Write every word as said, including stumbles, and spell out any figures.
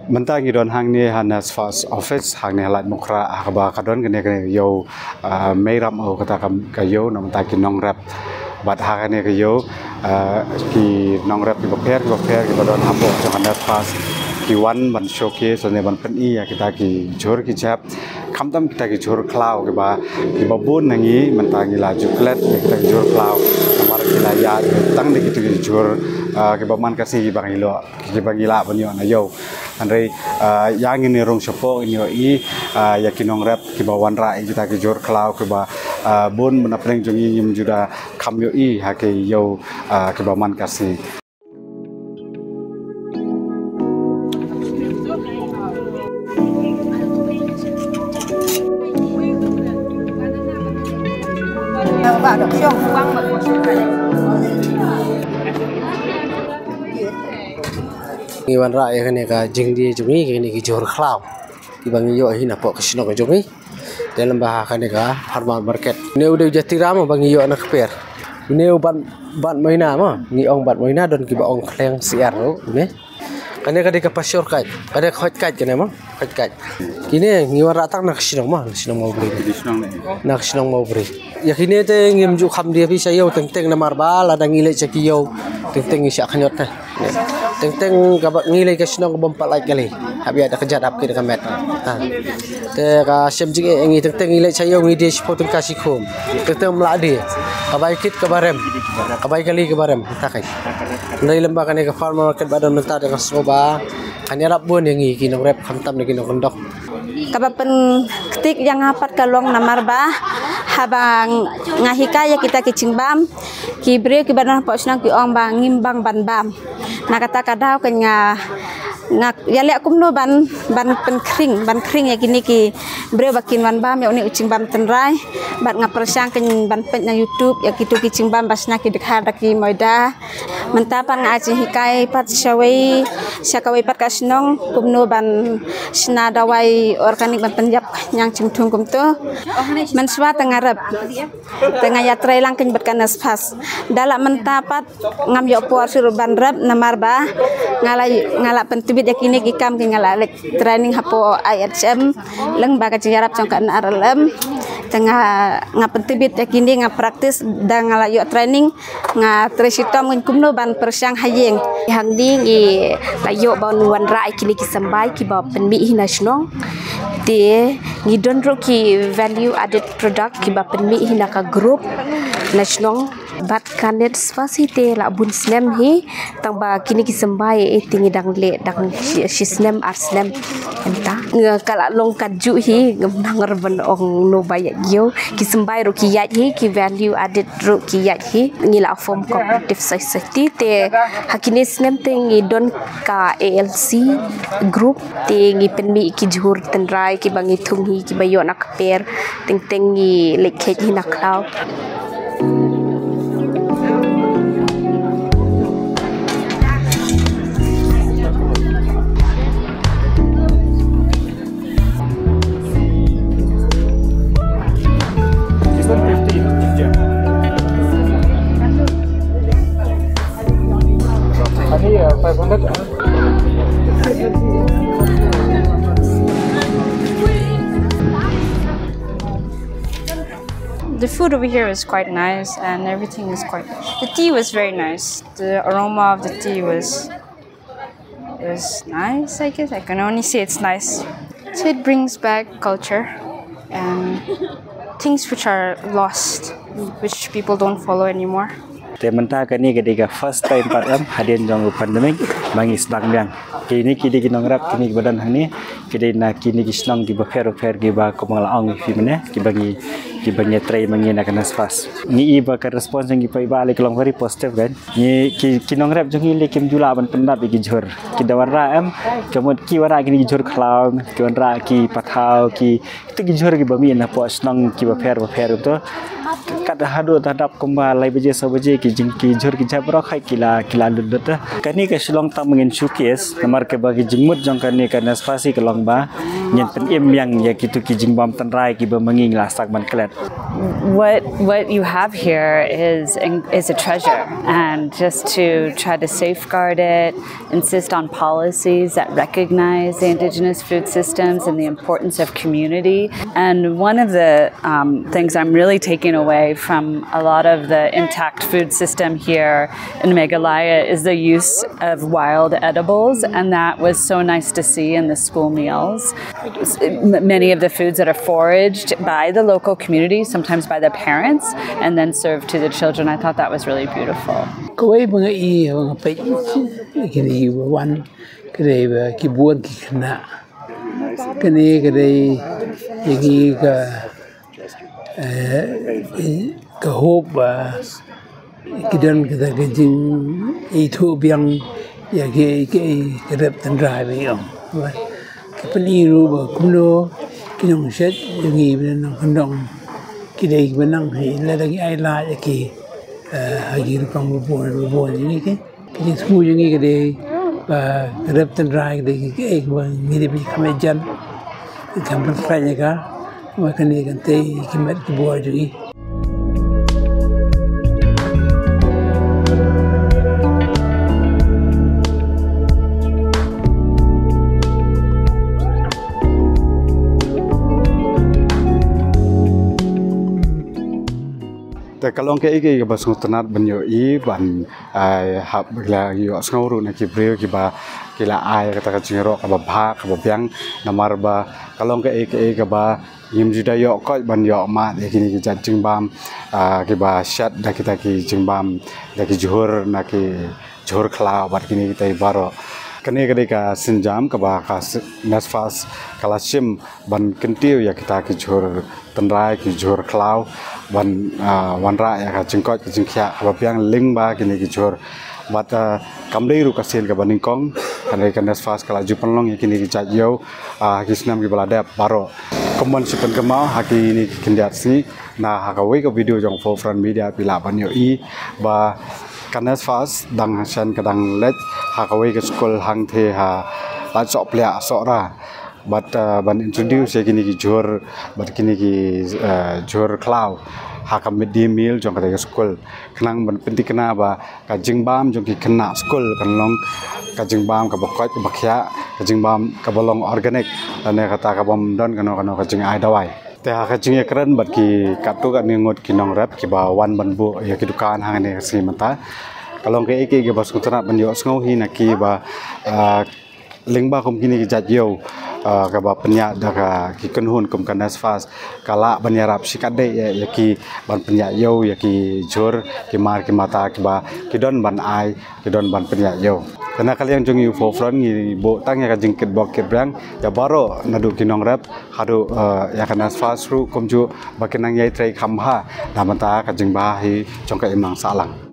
Mynta ngi don hangne ha NESFAS office hangne ha Laitumkhrah, ha kaba ka don kane ka ïew, ah, Meiram, oh, kata ka, ka ïew na mynta ki nongrep. Bad ha kane ka ïew, ah, ki nongrep kiba pher kiba pher kiba don hapoh jong ka NESFAS ki wan ban showcase ne ban pyni ïa kita ki jhur ki jhep. Khamtam kita ki jhur khlaw kiba, kiba bun na ngi mynta ngi la ju klet ïa kita ki jhur khlaw. Namar ki la ïaid tang da kita ki jhur, ah, kiba man ka sngi kiba ngi ïoh, kiba ngi lah ban ïoh na ïew. Hynrei, ah, ïa ngi ne rung shapoh ngin ïohi, ah, ïa ki nongrep kiba wanrah ïa kita ki jhur khlaw kiba, ah, bun ban na pdeng jong ngi ngim ju da kham ïohi ha ki ïew, ah, kiba man ka sngi. Ngi wanrah ïa kane ka jingdie jong ngi, kane ki jhur khlaw kiba ngi ïoh hi napoh ka shnong jong ngi. Te lem bad ha kane ka farmer market. Une u dei u jati ram ba ngi ïoh na kper. Une u bat, bat maina mo. Ngi ong bat maina, don kiba ong khleng siar ruh une. Kane ka dei ka pasture kait. Kane ka khoit kait kane mo. Khoit kait. Kine ngi wanrah tang na ka shnong mo, na shnong Mawbri. Na ka shnong Mawbri. Ïa kine te ngim ju kham die phi sha ïew teng teng namar ba lada ngi leit sha ki ïew teng teng ngi shah khñiot te. Teng teng kaba ngi leit ka shnong kaba ym pat lait kali. Hap ïa da ka jat hap kit da ka met. Ha. Te ka shem jingeh ngi teng teng ngi leit sha ïew ngi die shiphew tyngka shi khum. Teng teng ym lah die. Ka bai kit kaba rem. Ka bai kali kaba rem. Ta kai. Ndai lem bad kane ka farmer market ba don mynta te nga sngew ba kan ïarap bun ïa ngi ki nongrep khamtam ne ki nongkyndong. Kaba pynktiek ïa nga pat ka long namar ba haba nga hikai ïa kita ki jingbam, ki briew kiba don hapoh shnong ki ong ba ngim bang ban bam. Na kata ka daw kan nga, nga ïaleh kumno ban, ban pynkhring, ban khring ïa kine ki briew ba kin wan bam ïa une u jingbam tynrai. Bad nga pyrshang kan ban peit na YouTube ïa kitu ki jingbam ba shna ki dkhar da ki moida. Mynta pat nga ai jinghikai pat shawei, sha kawei pat ka shnong kumno ban shna dawai organic ban pynïap ñiang jingthung kumto. Mynshuwa te nga rep. Te nga ïatreilang kein bad ka NESFAS. Da la mynta pat ngam ïoh por shuh ruh ban rep namar ba nga la, nga la pyntbit ïa kine ki kam ki nga la leit training hapoh I H M lyngba ka jingïarap jong ka N R L M. Te nga, nga pyntbit ïa kine, nga practice da nga la ïoh training, nga trei shitom ngan kumno ban pyrshang ha ïing. Hangne ngi la ïoh ban wanrah ïa kine ki symbai kiba pynmih hi na shnong. Te ngi don ruh ki value added product kiba pynmih hi na ka group na shnong. Bad ka NESFAS hi te la bun snem hi, tang ba kine ki symbai eh te ngi dang leh dang shi, shi snem ar snem. Mynta nga ka la long ka juh hi, ngam nang ruh ban ong no ba ïaid ïew. Ki symbai ruh ki ïaid hi, ki value added ruh ki ïaid hi. Ngi la form cooperative society te ha kine snem te ngi don ka A L C group te ngi pynmih ki jhur tynrai kiba ngi thung hi kiba ïoh na kper, teng teng ngi leit kheit hi na khlaw. This one fifty. Yeah. Ani, uh, five hundred. The food over here is quite nice and everything is quite, the tea was very nice. The aroma of the tea was, was nice, I guess. I can only say it's nice. So it brings back culture and things which are lost, which people don't follow anymore. Te mynta kane ka dei ka first time pat em hadien jong u pandemic ba ngi sdang biang. Kine ki dei ki nongrep kine kiba don hangne, ki dei na kine ki shnong kiba pher pher kiba kumba la ong ïa phi mynne, kiba ngi, kiba ngi trei ma ngi na ka NESFAS. Ngi i ba ka response jong ki paidbah lei ka long very positive kan. Ngi ki, ki nongrep jong ngi lei kim ju lah ban pyndap ïa ki jhur. Ki da wanrah em, ka mut ki wanrah kine ki jhur khlaw, ki wanrah ki pathaw, ki, kita ki jhur kiba mih na poh shnong kiba pher ba pher to. Kat haduh ta dap kumba lai baje saw baje Ki jing ki jhur ki jhep baroh hi ki la, ki la lut lut. Kane ka shu long tang ba ngin showcase namar kaba ki jingmut jong kane ka NESFAS ka long ba ngin pynim ïa kito ki jingbam tynrai kiba ma ngi la sdang ban klet. What what you have here is is a treasure, and just to try to safeguard it, insist on policies that recognize the indigenous food systems and the importance of community. And one of the um, things I'm really taking away from a lot of the intact food system here in Meghalaya is the use of wild edibles, and that was so nice to see in the school meals. Many of the foods that are foraged by the local community, sometimes by the parents, and then served to the children. I thought that was really beautiful. Kawei ba nga i ba nga peit kini ba wan kini ba ki buan ki kena kini kini ïa ki ka eh, ka hope ba ki don kita ka jing ithuh biang ïa ki ki rep tynrai ba ïong. Ki pynïaid ruh ba kumno ki nong shet ïa ngi ba nong kandong ki dei ba nang hi la da ki ai la ïa ki eh, ha ki rupang ba bon ba bon ïa ngi ki. Ki jingsngew jong ngi ka dei ba ka rep tynrai ka dei ka, ka, ka, ngi dei ba ngi kham jan, ngi kham pynkreh ïa ka, ba kane kan tei ki met ki bor jong ngi. Te ka long kaei kaei kaba sngewtynnat ban ïohi ban, ah, hap la ïohsngew ruh na ki briew kiba ki la ai kata ka jingïaroh kaba bha kaba biang namar ba ka long kaei kaei kaba ngim ju da ïoh koit ban ïoh mad ïa kine ki jait jingbam, ah, kiba shet da kita ki jingbam da ki jhur na ki jhur khlaw bad kine kita baroh. Kane ka dei ka sienjam kaba ka si-, NESFAS ka la shim ban kyntiew ïa kita ki jhur tynrai ki jhur khlaw ban, ah, wanrah ïa ka jingkoit ka jingkhiah kaba biang lyngba kine ki jhur. Bad, ah, kam dei ruh ka sien kaba nyngkong, kane ka NESFAS ka la ju pynlong ïa kine ki jait ïew, ah, ki snem kiba la dep baroh. Kum ban shu pynkynmaw ha kine ki khyndiat sngi na ha kawei ka video jong Forefront Media phi lah ban ïohi ba ka NESFAS dang shen ka dang leit ha kawei ka skul hangtei ha Laisohpliah Sohra. Bad, uh, ban introduce ïa kine ki jhur, bad kine ki, uh, jhur khlaw ha ka midday meal jong kata ka skul. Khnang ban pynthikna ba ka jingbam jong ki khynnah skul kan long ka jingbam kaba koit kaba khiah, ka jingbam kaba long organic, lane kata kabym don kano kano ka jingai dawai. Te ha ka jingïakren bad ki katto katne ngut ki nongrep kiba wan ban buh ïa ki dukan hangne ka sngi mynta, ka long kaei kaei kaba sngewtynnat ban ïohsngew hi na ki ba, ah, lyngba kum kine ki jait ïew, ah, kaba pynïaid da ka ki kynhun kum ka NESFAS ka lah ban ïarap shikatdei ïa, ïa ki ban pynïaid ïew ïa ki jhur ki mar ki mata kiba ki don ban ai ki don ban pynïaid ïew. Te na ka liang jong ngi u Forefront ngi buh tang ïa ka jingkitbok kitbriang ïa baroh naduh ki nongrep haduh, eh, ïa ka NESFAS ruh kumjuh ba kin nang ïai trei kham bha na bynta ka jingbha hi jong ka imlang sahlang.